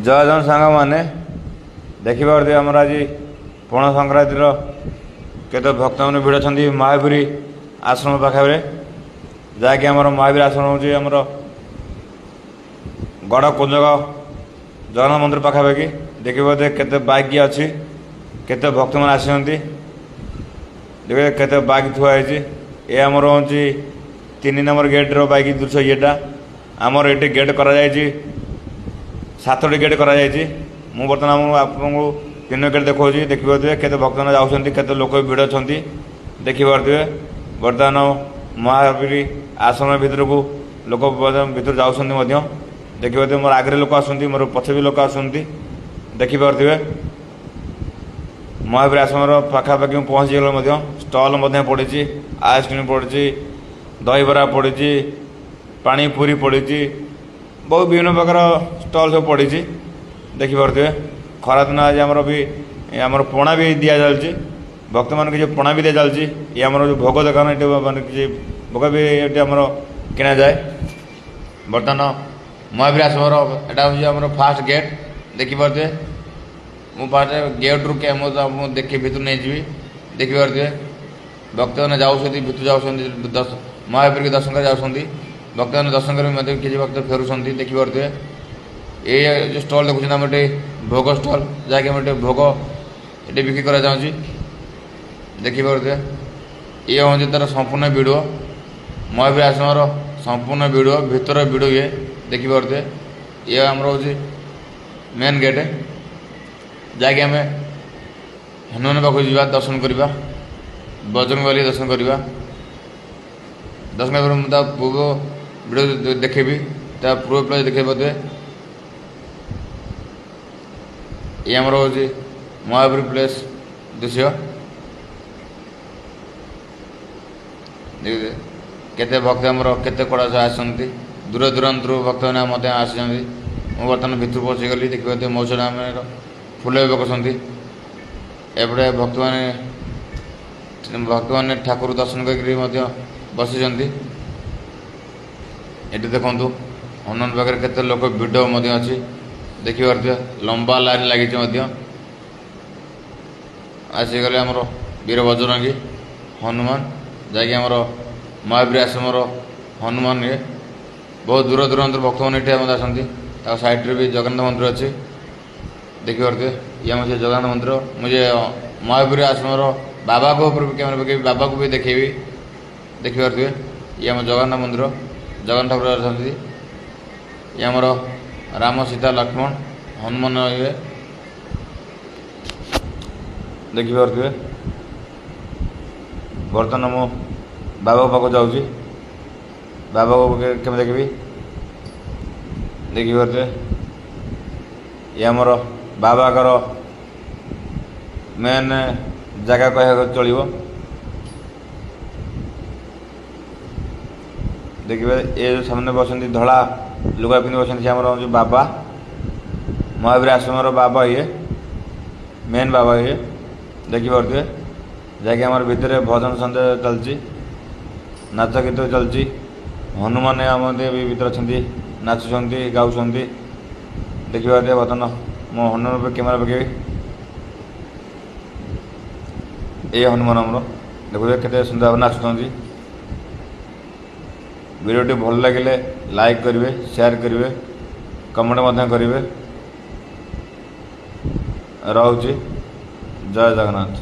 ଜୟ ଜନ ସାଙ୍ଗମାନେ, ଦେଖିପାରୁଥିବେ ଆମର ଆଜି ପଣା ସଂକ୍ରାନ୍ତିର କେତେ ଭକ୍ତମାନେ ଭିଡ଼ ଅଛନ୍ତି ମହାବୀର ଆଶ୍ରମ ପାଖରେ, ଯାହାକି ଆମର ମହାବୀର ଆଶ୍ରମ ହେଉଛି ଆମର ଗଡ଼ କୁଞ୍ଜକ ଜଗନ୍ନାଥ ମନ୍ଦିର ପାଖାପାଖି। ଦେଖିପାରୁଥିବେ କେତେ ବାଇକ୍ ଅଛି, କେତେ ଭକ୍ତମାନେ ଆସିଛନ୍ତି, ଦେଖିବେ କେତେ ବାଇକ୍ ଥୁଆ ହେଇଛି। ଏ ଆମର ହେଉଛି 3 ନମ୍ବର ଗେଟ୍ର ବାଇକ୍ ଦୃଶ୍ୟ। ଇଏଟା ଆମର ଏଠି ଗେଟ୍ କରାଯାଇଛି, 7ଟି ଗେଟ୍ କରାଯାଇଛି। ମୁଁ ବର୍ତ୍ତମାନ ଆପଣଙ୍କୁ 3 ଗେଟ୍ ଦେଖାଉଛି। ଦେଖିପାରୁଥିବେ କେତେ ଭକ୍ତମାନେ ଯାଉଛନ୍ତି, କେତେ ଲୋକ ଭିଡ଼ ଅଛନ୍ତି, ଦେଖିପାରୁଥିବେ। ବର୍ତ୍ତମାନ ମହାବୀର ଆଶ୍ରମ ଭିତରକୁ ଲୋକ ଭିତରୁ ଯାଉଛନ୍ତି ମଧ୍ୟ। ଦେଖିପାରୁଥିବେ ମୋର ଆଗରେ ଲୋକ ଆସନ୍ତି, ମୋର ପଛେ ବି ଲୋକ ଆସନ୍ତି, ଦେଖିପାରୁଥିବେ। ମହାବୀର ଆଶ୍ରମର ପାଖାପାଖି ମୁଁ ପହଞ୍ଚିଗଲେ ମଧ୍ୟ ଷ୍ଟଲ୍ ମଧ୍ୟ ପଡ଼ିଛି, ଆଇସ୍କ୍ରିମ୍ ପଡ଼ିଛି, ଦହିବରା ପଡ଼ିଛି, ପାଣି ପୁରୀ ପଡ଼ିଛି, ବହୁତ ବିଭିନ୍ନ ପ୍ରକାର ଷ୍ଟଲ୍ ସବୁ ପଡ଼ିଛି, ଦେଖିପାରୁଥିବେ। ଖରାଦିନ ଆଜି ଆମର ବି ଆମର ପଣା ବି ଦିଆଯାଉଛି, ଭକ୍ତମାନଙ୍କୁ କିଛି ପଣା ବି ଦିଆଯାଉଛି। ଇଏ ଆମର ଯେଉଁ ଭୋଗ ଦୋକାନ, ଏଠି ମାନେ କିଛି ଭୋଗ ବି ଏଠି ଆମର କିଣାଯାଏ। ବର୍ତ୍ତମାନ ମହାବୀର ଆଶ୍ରମର ଏଇଟା ହେଉଛି ଆମର ଫାଷ୍ଟ ଗେଟ୍, ଦେଖିପାରୁଥିବେ। ମୁଁ ଫାଷ୍ଟ ଗେଟ୍ରୁ ମୁଁ ଦେଖି ଭିତରୁ ନେଇଯିବି, ଦେଖିପାରୁଥିବେ। ଭକ୍ତମାନେ ଯାଉଛନ୍ତି, ଭିତରୁ ଯାଉଛନ୍ତି, ମହାବୀରକୁ ଦର୍ଶନ କରି ଯାଉଛନ୍ତି। ଭକ୍ତମାନେ ଦର୍ଶନ କରି ମଧ୍ୟ କିଛି ଭକ୍ତ ଫେରୁଛନ୍ତି, ଦେଖିପାରୁଥିବେ। ଏଇ ଯେଉଁ ଷ୍ଟଲ୍ ଦେଖୁଛନ୍ତି ଆମର ଏଠି ଭୋଗ ଷ୍ଟଲ୍, ଯାହାକି ଆମର ଏଠି ଭୋଗ ଏଠି ବିକ୍ରି କରାଯାଉଛି, ଦେଖିପାରୁଥିବେ। ଇଏ ହେଉଛି ତା'ର ସମ୍ପୂର୍ଣ୍ଣ ଭିଡ଼ିଓ, ମହାବୀର ଆଶ୍ରମର ସମ୍ପୂର୍ଣ୍ଣ ଭିଡ଼ିଓ, ଭିତର ଭିଡ଼ିଓ ଇଏ, ଦେଖିପାରୁଥିବେ। ଇଏ ଆମର ହେଉଛି ମେନ୍ ଗେଟ୍, ଯାହାକି ଆମେ ହନୁମାନ ପାଖକୁ ଯିବା, ଦର୍ଶନ କରିବା, ବଜରଙ୍ଗବଲି ଦର୍ଶନ କରିବା। ଦର୍ଶନ କରିବା ମୁଁ ତା ପୂର୍ବ ଭିଡ଼ିଓ ଦେଖେଇବି, ତା ପୂର୍ବ ପ୍ଲେସ୍ ଦେଖେଇ ପାରୁଥିବେ। ଇଏ ଆମର ହେଉଛି ମହାବୀର ପ୍ଲେସ୍ ଦୃଶ୍ୟ। ଦେଖିବେ କେତେ ଭକ୍ତ ଆମର କେତେ କୁଆଡ଼େ ଆସନ୍ତି, ଦୂର ଦୂରାନ୍ତରୁ ଭକ୍ତମାନେ ମଧ୍ୟ ଆସିଛନ୍ତି। ମୁଁ ବର୍ତ୍ତମାନ ଭିତରୁ ପଶିଗଲି, ଦେଖିପାରୁଥିବେ ମୌସୁମୀ ଆମର ଫୁଲ ବି ପକାଉଛନ୍ତି। ଏପଟେ ଭକ୍ତମାନେ ଠାକୁର ଦର୍ଶନ କରିକି ମଧ୍ୟ ବସିଛନ୍ତି। ଏଠି ଦେଖନ୍ତୁ ହନୁମାନ ପାଖରେ କେତେ ଲୋକ ଭିଡ଼ ମଧ୍ୟ ଅଛି, ଦେଖିପାରୁଥିବେ। ଲମ୍ବା ଲାଇନ୍ ଲାଗିଛି ମଧ୍ୟ। ଆସିଗଲେ ଆମର ବୀର ବଜରଙ୍ଗୀ ହନୁମାନ, ଯାହାକି ଆମର ମହାବୀର ଆଶ୍ରମର ହନୁମାନ। ଇଏ ବହୁତ ଦୂର ଦୂରାନ୍ତରୁ ଭକ୍ତମାନେ ଏଠି ମଧ୍ୟ ଆସନ୍ତି। ତା ସାଇଡ଼୍ରେ ବି ଜଗନ୍ନାଥ ମନ୍ଦିର ଅଛି, ଦେଖିପାରୁଥିବେ। ଇଏ ଆମର ସେ ଜଗନ୍ନାଥ ମନ୍ଦିର। ମୁଁ ଯେ ମହାବୀର ଆଶ୍ରମର ବାବାଙ୍କ ଉପରେ ବି କ୍ୟାମେରା ପକେଇବି, ବାବାକୁ ବି ଦେଖେଇବି, ଦେଖିପାରୁଥିବେ। ଇଏ ଆମ ଜଗନ୍ନାଥ ମନ୍ଦିର, ଜଗନ୍ନାଥ ଠାକୁର ଅଛନ୍ତି। ଇଏ ଆମର ରାମ ସୀତା ଲକ୍ଷ୍ମଣ ହନୁମାନ, ଇଏ ଦେଖିପାରୁଥିବେ। ବର୍ତ୍ତମାନ ମୁଁ ବାବାଙ୍କ ପାଖକୁ ଯାଉଛି, ବାବାକୁ କେମିତି ଦେଖିବି, ଦେଖିପାରୁଥିବେ। ଇଏ ଆମର ବାବାଙ୍କର ମେନ୍ ଜାଗା କହିବାକୁ ଚଳିବ। ଦେଖିବେ ଏ ଯେଉଁ ସାମ୍ନାରେ ବସନ୍ତି ଧଳା ଲୁଗା ପିନ୍ଧି ବସନ୍ତି, ସେ ଆମର ଯେଉଁ ବାବା ମହାବୀର ଆଶ୍ରମର ବାବା, ଇଏ ମେନ୍ ବାବା ଇଏ, ଦେଖିପାରୁଥିବେ। ଯାହାକି ଆମର ଭିତରେ ଭଜନ ସନ୍ଧ୍ୟା ଚାଲିଛି, ନାଚ ଗୀତ ଚାଲିଛି। ହନୁମାନ ମଧ୍ୟ ବି ଭିତରେ ଅଛନ୍ତି, ନାଚୁଛନ୍ତି, ଗାଉଛନ୍ତି, ଦେଖିପାରୁଥିବେ। ବର୍ତ୍ତମାନ ମୁଁ ହନୁମାନ ଉପରେ କ୍ୟାମେରା ପକେଇବି। ଏଇ ହନୁମାନ ଆମର ଦେଖୁଥିବେ କେତେ ସୁନ୍ଦର ଭାବରେ ନାଚୁଛନ୍ତି। ଭିଡ଼ିଓଟି ଭଲ ଲାଗିଲେ ଲାଇକ୍ କରିବେ, ସେୟାର କରିବେ, କମେଣ୍ଟ ମଧ୍ୟ କରିବେ। ରହୁଛି, ଜୟ ଜଗନ୍ନାଥ।